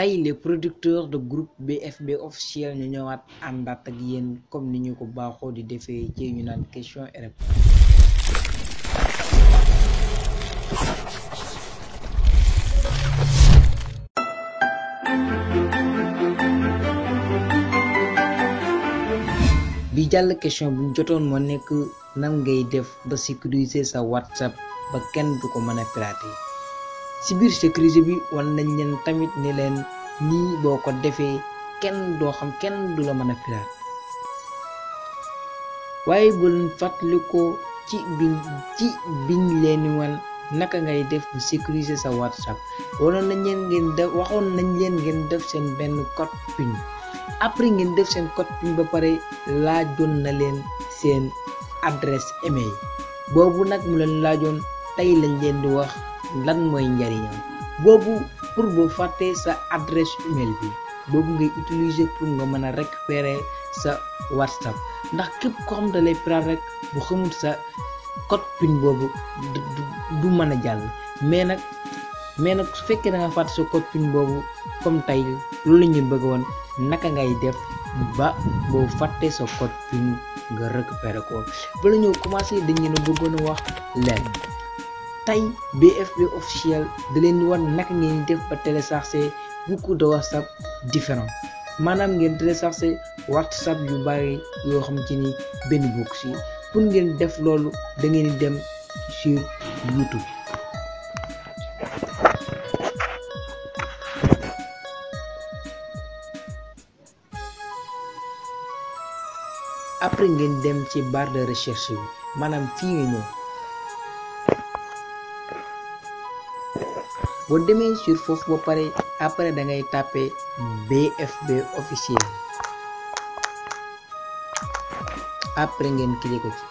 tey les producteurs de groupe BFB officiel ñu ñëwaat àndaat ak yéen comme ni ñu ko baaxoo di defee ci ñu naan question et réponse. bi jàll question bu ñu jotoon moo nekk nan ngay def ba sécuriser sa WhatsApp ba kenn du ko mën a pirater ci biir sécuriser bi wan nañ leen tamit ne leen nii boo ko defee kenn doo xam kenn du la mën a pirater waaye bu leen fàttali ko ci biñ leen wan naka ngay def ba sécuriser sa WhatsApp waxoon nañ leen ngeen def seen benn code PIN. après ngeen def seen code PIN ba pare laajoon na leen seen adresse email boobu nag mu leen laajoon tey lañ leen di wax lan mooy njariñam boobu pour boo fàttee sa adresse email bi boobu ngay utiliser pour nga mën a récupérer sa WhatsApp ndax képp ko xam da lay pirater rek bu xamul sa code PIN boobu du mën a jàll mais nag su fekkee da nga fàtte sa code PIN boobu comme tey loolu la ñu bëgg woon naka ngay def ba boo fàttee sa code PIN nga récupérer ko bala ñëw commencé dañu ne bëggoon a wax leen tey BFB officiel da leen di wan naka ngeen def ba télécharger beaucoup de WhatsApp différents maanaam ngeen télécharger WhatsApp yu bari yoo xam ci ni benn bokk si pour ngeen def loolu da ngeen di dem sur YouTube. après ngeen dem ci barre de recherche bi maanaam fii nga ñëw boo demee sur foofu ba pare après da ngay taper BFB officiel après ngeen cliquer ci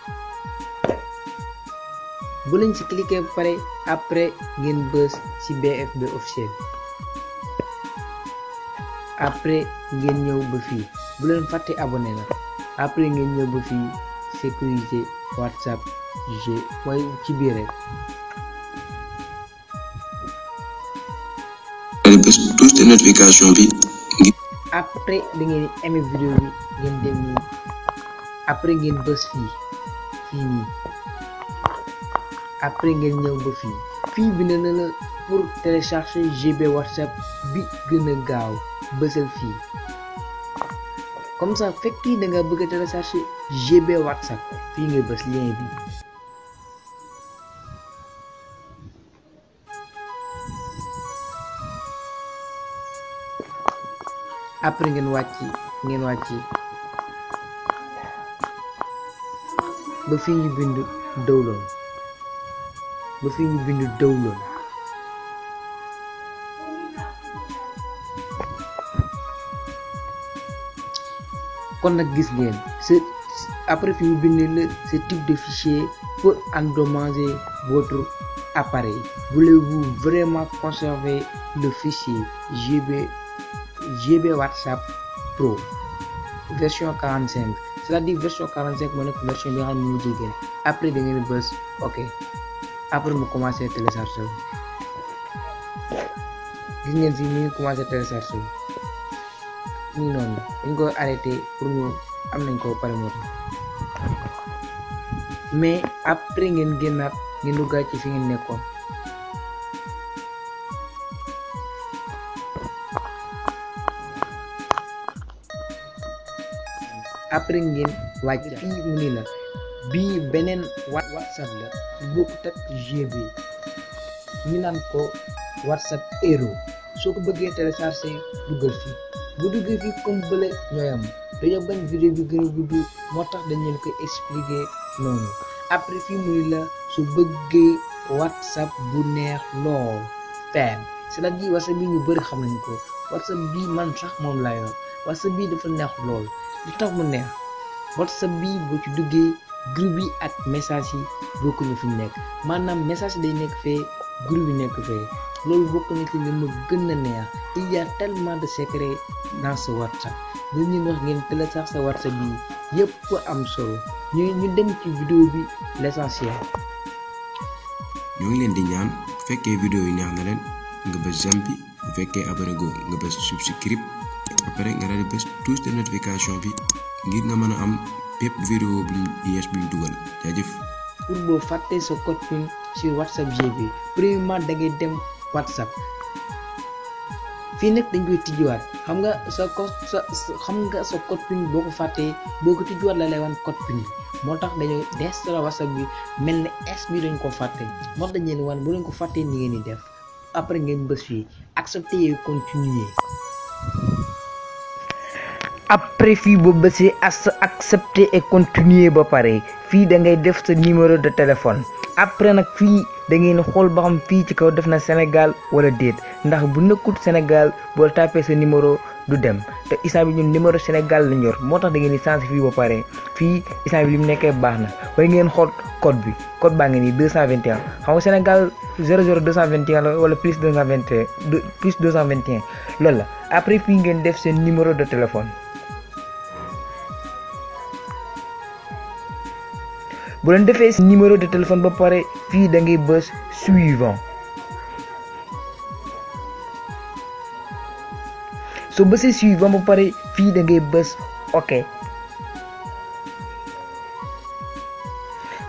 bu leen ci cliquer ba pare après ngeen bës ci BFB officiel après ngeen ñëw ba fii bu leen fàtte abonné la après ngeen ñëw ba fii sécuriser WhatsApp mooy ci biir rek touche de notification bi après da ngeen aimé vidéo bi ngeen dem nii après ngeen bës fii nii après ngeen ñëw ba fii bi ne na la pour télécharger GB WhatsApp bi gën a gaaw bësal fii comme ça fekki da nga bëgg a télécharger GB WhatsApp fii nga bës lien bi après ngeen wàcc ba fii ñu bind download kon nag gis ngeen après fi mu bindee la ce type de fichier peut endommager votre appareil. Voulez-vous vraiment conserver le fichier GB WhatsApp Pro version 45, c'est-à-dire version 45 moo nekk version bi nga xam ne mu jigéen après da ngeen bës ok après mu commencé télécharger gis ngeen fi mu ngi commencé télécharger nii noonu dañ ko arrêté pour ñu am nañ ko pare moo tax mais après ngeen génnaat ngeen duggaat ci fi ngeen nekkoon après ngeen wàcc fii mu ni la bii beneen WhatsApp la bokkut ak GB ñu naan ko WhatsApp Hero soo ko bëggee télécharger duggal fii bu duggee fii comme bële ñooy am dañoo bañ vidéo bi gën a gudd moo tax dañ leen koy expliquer noonu après fii mu ni la su bëggee WhatsApp bu neex lool fenn c'est-à-dire WhatsApp bi ñu bëri xam nañ ko WhatsApp bii man sax moom laa yor WhatsApp bii dafa neex lool li tax mu neex WhatsApp bii boo ci duggee groupe yi ak message yi bokkuñu fi nekk maanaam message day nekk fee groupe yi nekk fee loolu bokk na ci li ma gën a neex il y a tellement de secrets dans ce WhatsApp li ñu wax ngeen télécharge sa WhatsApp bi yëpp am solo ñu dem ci vidéo bi l'essentiel. ñoo ngi leen di ñaan bu fekkee vidéo yi neex na leen nga bës j'aime bi bu fekkee abonné go nga bës subscribe après nga daal di bës touche de notification bi ngir nga mën a am bépp vidéo bu yees bu ñu dugal jaajëf. pour boo fàttee sa code PIN sur WhatsApp GP premièrement da ngay dem WhatsApp fii nag dañ koy tijjiwaat xam nga sa code PIN boo ko fàttee boo ko tijjiwaat la lay wan code PIN bi moo tax dañoo installé WhatsApp bi mel ne es bi dañ ko fàtte moo tax dañ leen wan bu leen ko fàttee ni ngeen di def après ngeen bës fii accepter et continuer. après fii boo bësee accepter et continuer ba pare fii da ngay def sa numéro de téléphone après nag fii da ngeen xool ba xam fii ci kaw def na Sénégal wala déet ndax bu nekkul Sénégal boo tapé sa numéro du dem te instant bi ñun numéro Sénégal lañ yor moo tax da ngeen di changer fii ba pare fii instant bi li mu nekkee baax na waaye ngeen xool code baa ngi nii 221 xam nga Sénégal 00221 la wala plus 221 plus 221 loolu la après fii ngeen def seen numéro de téléphone. bu leen defee numéro de téléphone ba pare fii da ngay bës suivant soo bësee suivant ba pare fii da ngay bës ok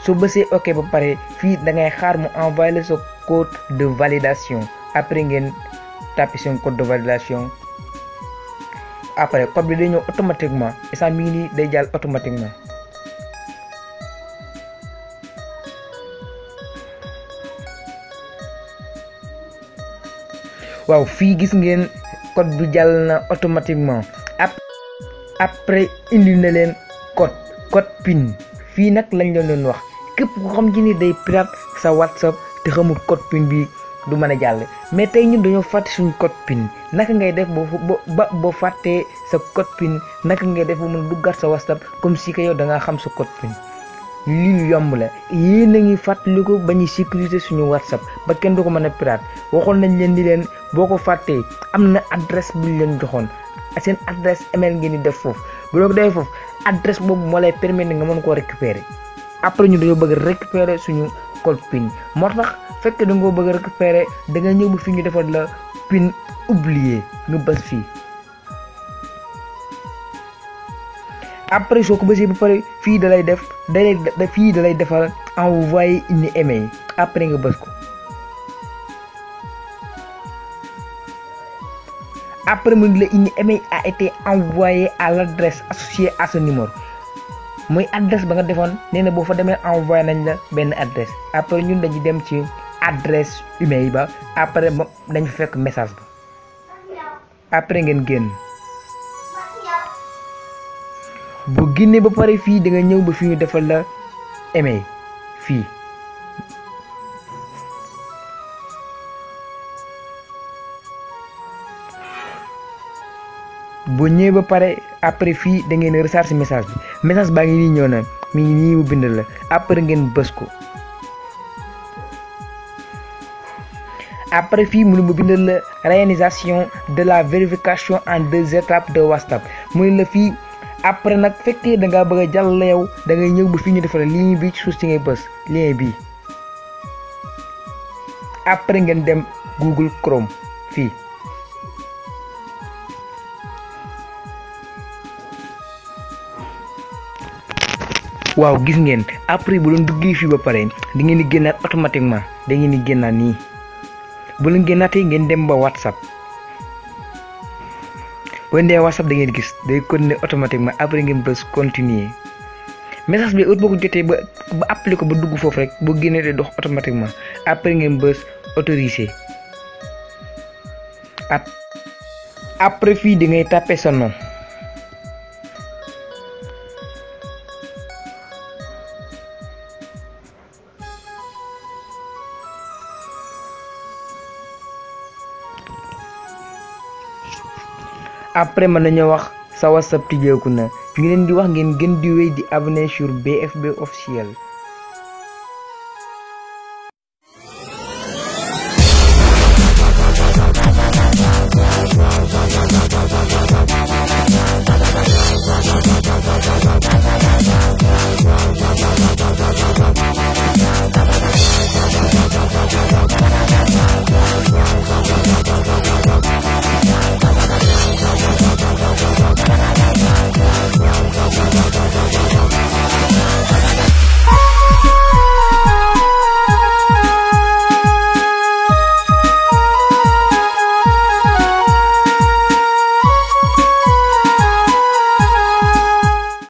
soo bësee ok ba pare fii da ngay xaar mu envoyé la sa code de validation après ngeen tapé seen code de validation après code bi day ñëw automatiquement instant mi ngi nii day jàll automatiquement. waaw fii gis ngeen code bi jàll na automatiquement après indi na leen code PIN fii nag lañ leen doon wax képp ku xam ci ni day pirate sa WhatsApp te xamul code PIN bi du mën a jàll mais tey ñun dañoo fàtte suñu code PIN naka ngay def boo fàttee sa code PIN naka ngay def ba mën a duggaat sa WhatsApp comme si que yow da ngaa xam sa code PIN lii yomb la yéen a ngi fàttaliku ba ñuy sécuriser suñu WhatsApp ba kenn du ko mën a pirate waxoon nañ leen ni leen boo ko fàttee am na adresse bu ñu leen joxoon seen adresse email ngeen di def foofu bu loo ko defee foofu adresse boobu moo lay permettre nga mën koo récupérer après ñu dañoo bëgg récupérer suñu code PIN moo tax fekk da nga ko bëgg a récupérer da nga ñëw ba fi ñu defal la PIN oublié nga bës fii. après soo ko bësee ba pare fii da lay defal envoyer une email après nga bës ko après mu ngi la une email a été envoyée à l'adresse associée à ce numéro mooy adresse ba nga defoon nee na boo fa demee envoyé nañ la benn adresse après ñun dañuy dem ci adresse email ba après dañ fa fekk message ba après ngeen génn. bu génnee ba pare fii da nga ñëw ba fi ñu defal la email fii boo ñëwee ba pare après fii da ngeen recharger message baa ngi nii ñëw na mi ngi nii mu bind la après ngeen bës ko après fii mu bind la réalisation de la vérification en 2 étapes de WhatsApp mu la fii. après nag fekkee da ngaa bëgg a jàll la yow da ngay ñëw ba fi ñu defal lien bi ci suuf si ngay bës lien bi après ngeen dem Google Chrome fii waaw gis ngeen après bu leen duggee fii ba pare di ngeen di génnaat automatiquement da ngeen di génnaat nii bu leen génnaatee ngeen dem ba WhatsApp. boo ndee WhatsApp da ngeen gis day continuer automatiquement après ngeen bës continuer message bi boo ko jotee ba appliqué ko ba dugg foofu rek boo génnee day dox automatiquement après ngeen bës autoriser après fii da ngay taper sa nom après mën nañoo wax sa WhatsApp tijjeeku na ñu leen di wax ngeen gën di wéy di abonné sur BFB officiel.